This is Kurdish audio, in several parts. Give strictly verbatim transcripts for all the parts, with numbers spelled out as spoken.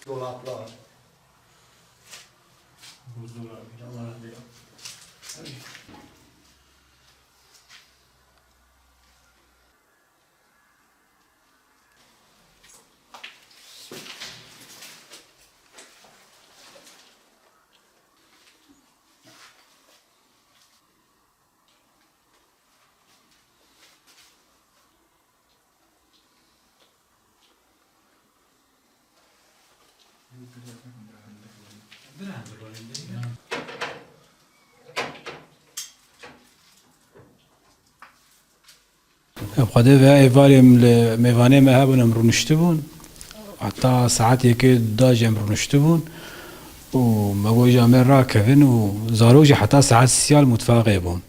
Dolaplar. Buzdolabı. Allah razı olsun. Em xwedê ve êvarê em li mêvanê me hebûn, em rûniştibûn. Heta saet yekê da jî em rûniştibûn. Û me got, "Îja me rakevin." Û zarok jî heta saet sîya li mutfaqê bûn.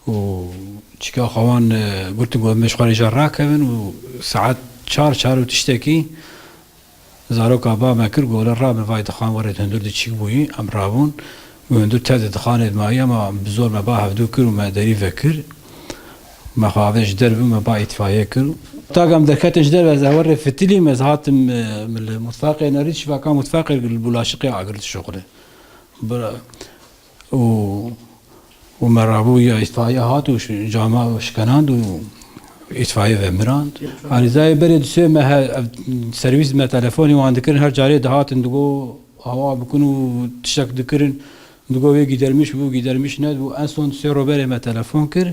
Û çika xwe wan, e, gurtin, got, "Em ji xwe re îja rakevin." Û saet çar, çar û tiştekî zaroka ba me kir, got, "Wele ra." Me vay dixan were hundir di çîk bûyî, em rabûn. Û hundir tev di dixanê di mayî, ema bi zor me ba hevdû kir û me derî vekir. Me xwe avê ji derve, me ba îtfaiye kir. Taka em derketin ji derve, ez hewe rê fitilîm, ez hatim, e, li mutfaqê nerî, şivaka mutfaqê li bulaşiqê agir dişuxile. Bira-, û, û me rabû ya îtfaiye hat û ş-, cama şikenand û îtfaiye vemirand. Erîzayê berê di sê me he-, ev servîs me telefonî wan dikirin, her carê dihatin digo awa bikin û tiştek dikirin. Digo wê gîdermiş bû, gîdermiş nebû. En son sê ro berê me telefon kir.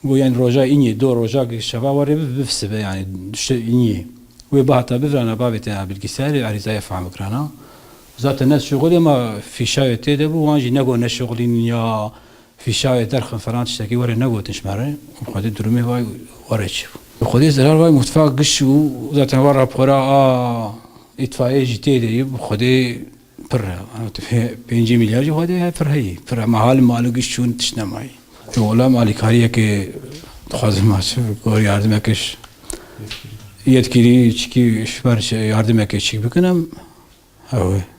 Got, yani roja îniyê, do roja ki şeva warê bi, biv sibe, yani düşe îniyê. Wê bihata bivrana bavê te ya bilgisayarê, erîzaya fehm kirana. Zaten ne şuxulê ma fîşayê tê de bû, wan jî nego ne şuxulîn ya fîşayê derxin falan tiştekî were negotin ji me re. Xwedê durumê vay were çi bû. Xwedê zerar vay mutfak giş û zaten wa rapora a îtfaiye jî tê de yî, Xwedê Pir e. Pêncî milyar jî xwedê he pir heyî. Pir e. Me hal mali giş çûn tişt nemayî. Wela alîkariyekê dixwazim ma çi, gor yardimekê ji yetkîlî çikî ji ber çi yardimekê çik bikin em. Ew e.